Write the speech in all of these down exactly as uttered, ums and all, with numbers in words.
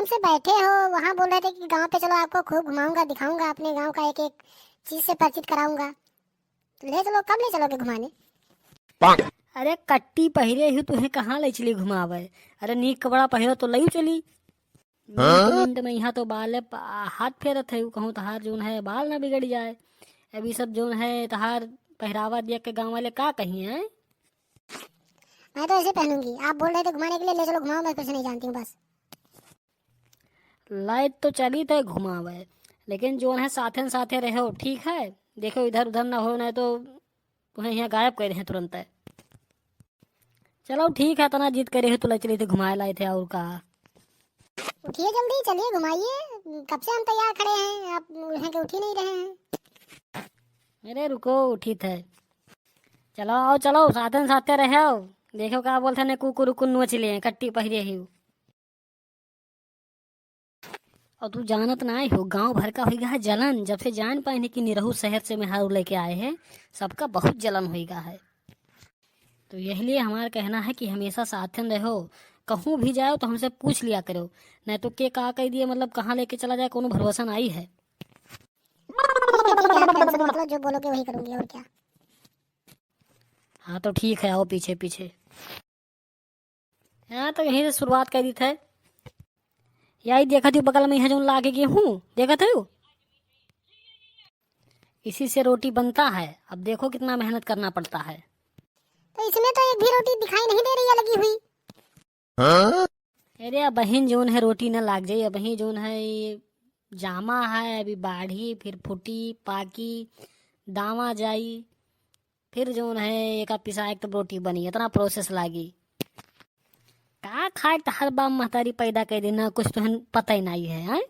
से बैठे हो, वहाँ बोल रहे थे कि गांव पे चलो, आपको खूब घुमाऊंगा, दिखाऊंगा, अपने गांव का एक एक चीज से परिचित कराऊंगा। तो ले चलो, कब ले चलोगे घुमाने? अरे कट्टी पहिरे ही तुहे कहाँ ले चली घुमावे? अरे नीक कपड़ा पहिरो तो लई चली। मिनट मिनट में यहाँ तो बाल प-, हाथ फेरत है, कहूँ तहार जौन है बाल ना बिगड़ जाए। अब ई सब जौन है तहार पहरावा देख के गाँव वाले का कही हैं? मैं तो ऐसे पहनूंगी, आप बोल रहे थे घुमाने के लिए, ले चलो घुमाओ, मैं कुछ नहीं जानती हूँ बस। लाइट तो चली थे घुमावे, लेकिन जौन है साथे न साथे रहो, ठीक है? देखो इधर उधर ना हो, नहीं तो तुम्हें यहाँ गायब कर रहे हैं तुरंत। चलो ठीक है, इतना जिद करे हो तो ले चली थे घुमाए लाए थे और का। उठिए जल्दी, चलिए घुमाइए, कब से हम तैयार खड़े हैं, आप हैं कि उठ ही नहीं रहे हैं। अरे रुको, उठी थे। चलो आओ, चलो साथे न साथे रहो। देखो का बोलते ने, कुकुर उकुर नोच लिए, कट्टी पहिरे ही। और तू जानत नाई हो, गांव भर का होइगा है जलन। जब से जान पाए हैं कि निरहू शहर से मेहरारू लेके आए हैं, सबका बहुत जलन होइगा है। तो यही लिए हमारा कहना है कि हमेशा साथन रहो, कहूँ भी जाओ तो हमसे पूछ लिया करो, नहीं तो के का कह दिए, मतलब कहाँ लेके चला जाए, कोनो भरोसा नाई है। ठीक है, ठीक है, आप tension मत लो, जो बोलोगे वही करूँगी, और क्या। हाँ तो ठीक है, आओ पीछे पीछे। हाँ, तो यहीं से शुरुआत कर दी थे। यही देखत हूँ, बगल में यहाँ जौन लागे के हूँ, देखत हो? इसी से रोटी बनता है। अब देखो कितना मेहनत करना पड़ता है। तो इसमें तो एक भी रोटी दिखाई नहीं दे रही है लगी हुई। हाँ? अरे, अबहिन जौन है रोटी न लाग जाई, अबही जौन है ये जामा है, अभी बाढ़ी, फिर फूटी, पाकी, दावा जाई, फिर जौन है एका पिसाए के तब रोटी बनी, इतना process लागी। का खाए त हर बाप महतारी पैदा कर देना, कुछ तुहन पता ही नहीं है, हैं?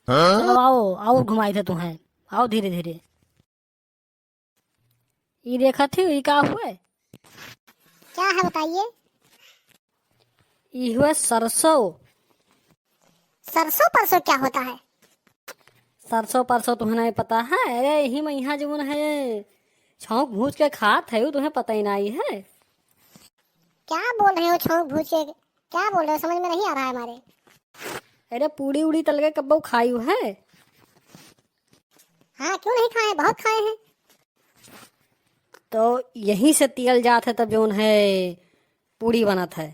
हाँ? चलो आओ, आओ घुमाई थे तुहें, आओ धीरे धीरे। ई देखत ही, ई का हुए? क्या है बताइए? ई हुए सरसों। सरसों परसों क्या होता है? सरसों परसों तुहें नहीं पता है? अरे यही में यहाँ जौन है छौंक भूज के खात है, तुहें पता ही नहीं है। क्या बोल रहे हो छौंक भूज के? क्या बोल रहे हो, समझ में नहीं आ रहा है हमारे। अरे पूड़ी उड़ी तल के कब्बो खायू है? हाँ, क्यों नहीं खाए, बहुत खाए हैं। तो यहीं से तेल जात है, तब जौन है पूड़ी बनत है।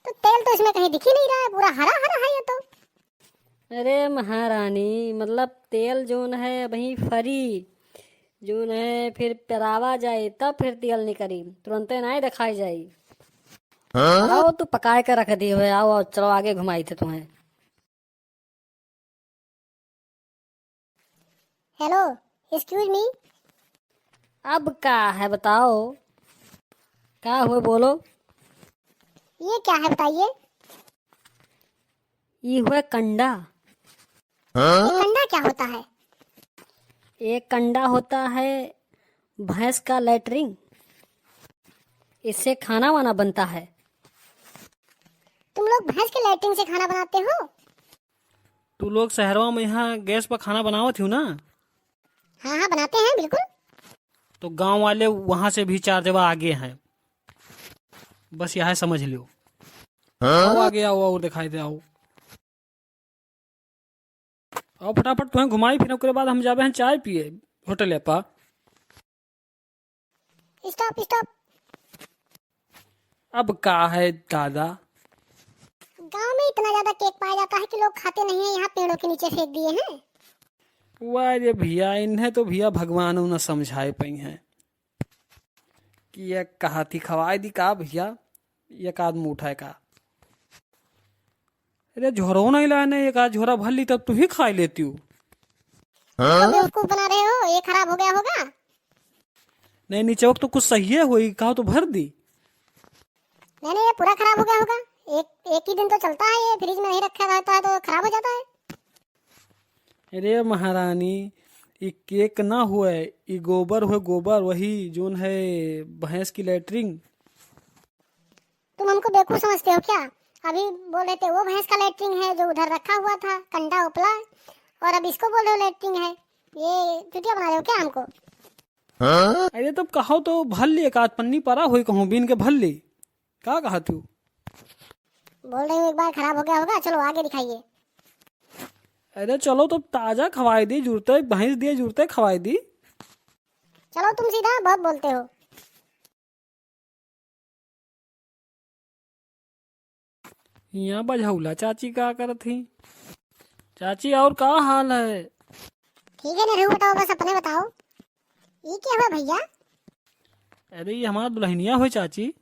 तो तेल तो इसमें कहीं दिख ही नहीं रहा है, पूरा हरा हरा है ये तो। अरे महारानी, मतलब तेल जौन है अबही फरी, जौन है फिर पेरावा जाए, तब फिर तेल निकरी, तुरंते नाई दिखाई जाई। हाँ? आओ, तू पकाए के रख दी हुए, आओ, आओ, चलो आगे घुमाई थे तुम्हें। Hello, excuse me। अब का है बताओ, का हुए बोलो। ये क्या है बताइए? ये हुए कंडा। ये कंडा क्या होता है? ये कंडा होता है भैंस का लैट्रिन, इससे खाना वाना बनता है। तुम लोग भैंस के लैट्रिन से खाना बनाते हो? तू लोग शहरवा में यहाँ गैस पर खाना बनावत हो ना? हाँ, हाँ, बनाते हैं, बिल्कुल। तो गांव वाले वहां से भी चार जगह आगे हैं, बस यह समझ लियो। हाँ? आओ आगे आओ, और दिखाई दे, आओ। आओ फटाफट, तुम्हें घुमाई, फिर ओकरे बाद हम जाबे हैं चाय पिए होटल पर। Stop, stop। अब का है दादा? गांव में इतना ज्यादा केक पाया जाता है कि लोग खाते नहीं है, यहाँ पेड़ों के नीचे फेंक दिए हैं। वाह रे भैया, इन्हें तो भैया भगवान न समझाए पाई हैं कि ये कहा थी खवाए दी का भैया, एक आध मुठा है का। अरे झोरो नहीं लाए, नहीं एक आध झोरा भर ली तब तू ही खाई लेती हो। तो बेवकूफ बना रहे हो, ये खराब हो गया होगा। नहीं, नीचे वक्त तो कुछ सही है, वही कहा तो भर दी। नहीं, नहीं, ये पूरा खराब हो गया होगा। एक, एक ही दिन तो चलता है, ये फ्रिज में नहीं रखा रहता है तो खराब हो जाता है। अरे महारानी, ये केक ना हुए, ये गोबर हुए, गोबर, वही जोन है भैंस की लैट्रिन। तुम हमको बेवकूफ समझते हो क्या? अभी बोल रहे थे वो भैंस का लैट्रिन है जो उधर रखा हुआ था, कंडा उपला, और अब इसको बोल रहे हो लैट्रिन है। ये चुतिया बना रहे हो क्या हमको? अरे तब कहो तो भर ली, एक आध पन्नी परा होई कहूँ बीन के भर ली। का कहा तू? बोल रही हूँ, एक बार खराब हो गया होगा। चलो आगे दिखाइए। अरे चलो, तो ताजा खवाई दी, जुरते भैंस दिए, जुरते खवाई दी। चलो तुम सीधा, बहुत बोलते हो। यहाँ बझौला चाची का करत ही? चाची, और का हाल है? ठीक है निरहू, बताओ, बस अपने बताओ। ये क्या हुआ भैया? अरे, ये हमार दुल्हनिया हुई चाची। ए,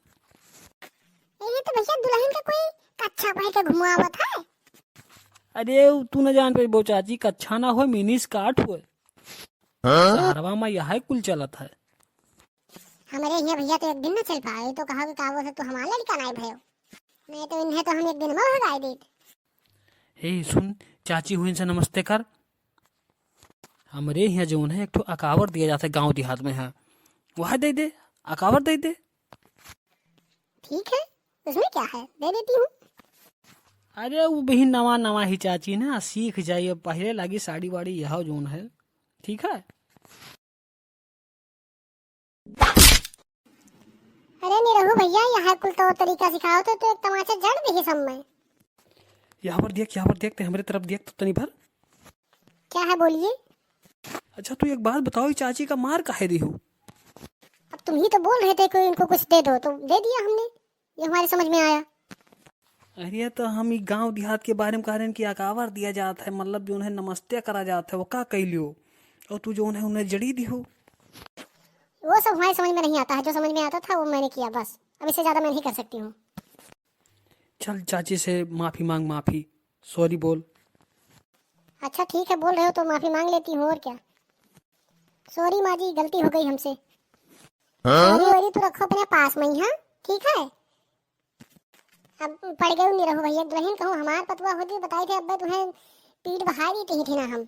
ये तो भैया दुल्हन का कोई कच्छा पहन के घुमावत है। अरे, उ तू न जान पइबो चाची, कच्छा ना होय, मिनी स्कर्ट होय। हाँ? शहरवा में यहै कुल चलत है। हमरे हियाँ भैया तो एक दिन न चल पाए, तो कहा कि का बोलत है, तू हमार लड़का नाई भयो, नहीं तो इन्हें तो हम एक दिन में भगाई देत। हे सुन, चाची हुइन से नमस्ते कर। हमरे हियाँ जौन है, एक ठो अकावर दिया जात है गाँव देहात में है, वह दे दे, अकावर दे दे। ठीक है, उसमें क्या है, दे देती हूँ। अरे, वो भी नवा नवा ही चाची ना, सीख जाइए, पहले लागी साड़ी वाड़ी यह जौन है, ठीक है। अरे निरहू भैया, यह कुल तौर तरीका सिखाओ तो, तो एक तमाचा जड़ देही सब में। यहाँ पर देख, यहाँ पर देख, ते हमरे तरफ देख तो तनी भर। क्या है, बोलिए। अच्छा, तू एक बात बताओ, ये चाची का मार काहे दी हो? अब तुम ही तो बोल रहे थे कि इनको कुछ दे दो, तो दे दिया हमने, ये हमारे समझ में आया। अरे, तो हम ई गांव देहात के बारे में कह रहे हैं कि अकावर दिया जात है, मतलब जौन है नमस्ते करा जात है, वो का कह लियो? और तू जौन है उन्हें जड़ी दी हो। वो सब हमारे समझ में नहीं आता है, जो समझ में आता था वो मैंने किया बस, अब इससे ज्यादा मैं नहीं कर सकती हूँ। चल चाची से माफी मांग, माफी, sorry बोल। अच्छा ठीक है, बोल रहे हो तो माफी मांग लेती हूँ, और क्या। Sorry माँ जी, गलती हो गई हमसे। हाँ? Sorry वोरी तू रखो अपने पास में ही, हाँ? ठीक है। अब पड़ गए निरहू भैया, दुल्हन कहूँ हमार पतवा होती, बताई थे, अब्बे तुम्हें पीठ बहाई दी थी ना हम।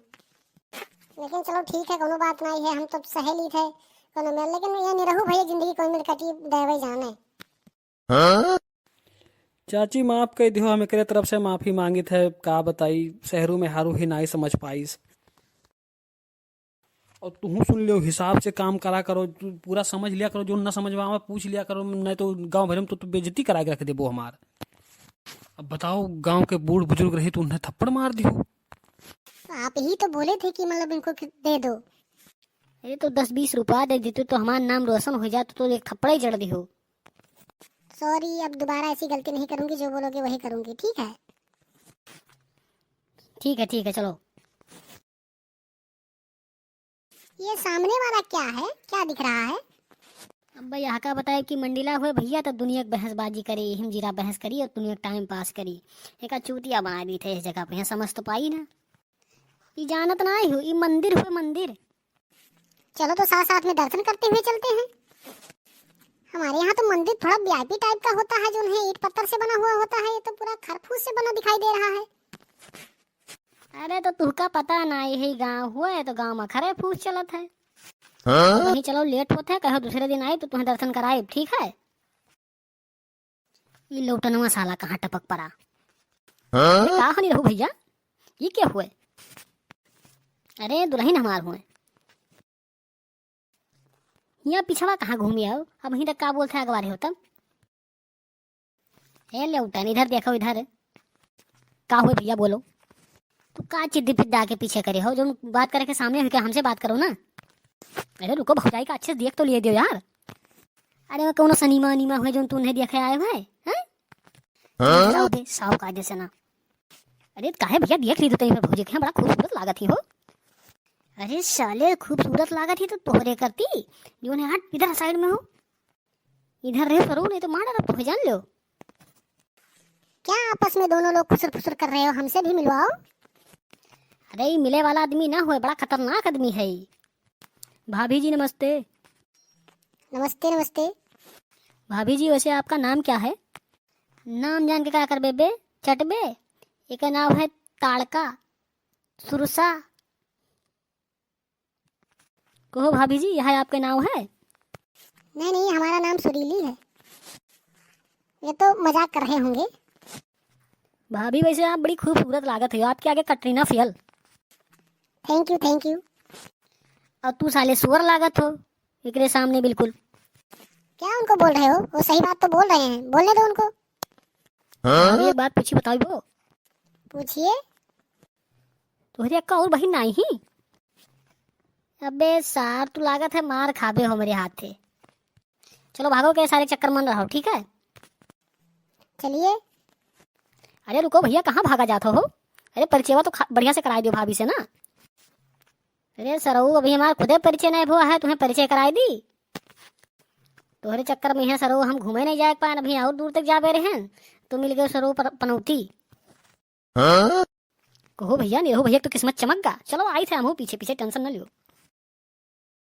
लेकिन चलो ठीक है, कोनो बात नहीं है, हम तो सहेली थे, कोनो मेल, लेकिन ये निरहू भैया जिंदगी कोई मिल कटी देवे जाने। हाँ? चाची माफ कर दियो, हम एकरे तरफ से माफी मांगित है, का बताई, शहरों में हारू ही नाई समझ पाइस। और तुहू सुन लियो, हिसाब से काम करा करो, तू पूरा समझ लिया करो, जो ना समझ में आवे पूछ लिया करो, नहीं तो गांव भर में तो तू बेइज्जती करा के रख देबो हमार। अब बताओ, गांव के बूढ़ बुजुर्ग रही तो उन्हें थप्पड़ मार दियो। आप ही तो बोले थे कि मतलब इनको कि-, दे दो। अरे तो दस बीस रुपया दे देते तो हमार नाम रोशन हो जाता, तो एक थप्पड़ ही जड़ दियो। Sorry, अब दोबारा ऐसी गलती नहीं करूंगी, जो बोलोगे वही करूंगी, ठीक है? ठीक है, ठीक है, चलो। ये सामने वाला क्या है, क्या दिख रहा है? अब यहाँ का बताए कि मंडिला हुए भैया तो दुनिया के बहसबाजी करी, हिम जीरा बहस करी और दुनिया के time pass करी। एका चूतिया बना दी थे इस जगह पे, यहाँ समझ तो पाई ना। ई जानत ना आई हो, ई मंदिर हुए मंदिर। चलो तो साथ साथ में दर्शन करते हुए चलते हैं। हमारे यहाँ तो मंदिर थोड़ा VIP type का होता है, जो है ईंट पत्थर से बना हुआ होता है, ये तो पूरा खरफूस से बना दिखाई दे रहा है। अरे तो तुहका पता ना, यही गांव हुआ है तो गांव में खरफूस चलत है। हाँ? वहीं चलो, late होत है, कहो दूसरे दिन आई तो तुम्हें दर्शन कराए, ठीक है? ई लौटनवा साला कहाँ टपक पड़ा? हाँ? अरे का हो निरहू भैया, ये क्या हुए? अरे दुल्हन हमार हुए। यहाँ पिछवा कहाँ घूमी आओ, अब वहीं तक का बोलते हैं अगवारे हो तब। ए लेउटन, इधर देखो, इधर। का हुए भैया, बोलो। तू का चिद्दी पिद्दा के पीछे करे हो, जो बात करे के सामने हुई के हमसे बात करो ना। अरे रुको, भौजाई का अच्छे से देख तो लिए दियो यार। अरे वो कौनो सनीमा अनीमा हुए जो तू नहीं देखे आए भाई, हैं? हाँ? जाओ दे, साहू कायदे से ना। अरे काहे भैया, देख ली तो तनी भौजी के यहाँ बड़ा खूबसूरत लागत ही हो। अरे साले, खूबसूरत लागत ही तो तोहरे करती, जो है हट इधर side में हो। इधर रहो सरू, नहीं तो मार डालब तोहे, जान लो। क्या आपस में दोनों लोग खुसर फुसर कर रहे हो? हमसे भी मिलवाओ। अरे, ई मिले वाला आदमी ना होए, बड़ा खतरनाक आदमी है ई। भाभी जी, नमस्ते। नमस्ते, नमस्ते। भाभी जी, वैसे आपका नाम क्या है? नाम जान के का करबे बे? चटबे? एकर नाम है ताड़का, सुरसा। कहो भाभी जी, यह आपके नाव है? नहीं, नहीं, हमारा नाम सुरीली है। ये तो मजाक कर रहे होंगे। भाभी, वैसे आप बड़ी खूबसूरत लागत हो, आपके आगे कटरीना फेल। Thank you, thank you। और तू साले सुअर लागत हो एकरे सामने बिल्कुल। क्या उनको बोल रहे हो? वो सही बात तो बोल रहे हैं, बोलने दो उनको। हाँ? अभी एक बात पूछी, बताई बो। पूछिए। तोहरे अक्का और बहिन नाई ही? अबे सार, तू लागत है मार खाबे हो मेरे हाथ से। चलो भागो के सारे चक्कर मन रहो, ठीक है? चलिए। अरे रुको भैया, कहाँ भागा जात हो? अरे परिचयवा तो खा-, बढ़िया से कराई दियो भाभी से ना। अरे सरऊ, अभी हमार खुदे परिचय नहीं हुआ है, तुम्हें परिचय कराई दी? तोहरे चक्कर में है सरऊ, हम घूमे नहीं जाए पाए, अभी और दूर तक जाबे रहे हैं, तो मिल गए सरऊ पर पनौती। हाँ? कहो भैया, निरहू भैया के तो किस्मत चमक गा। चलो आई थे हमहू पीछे पीछे, tension न लियो।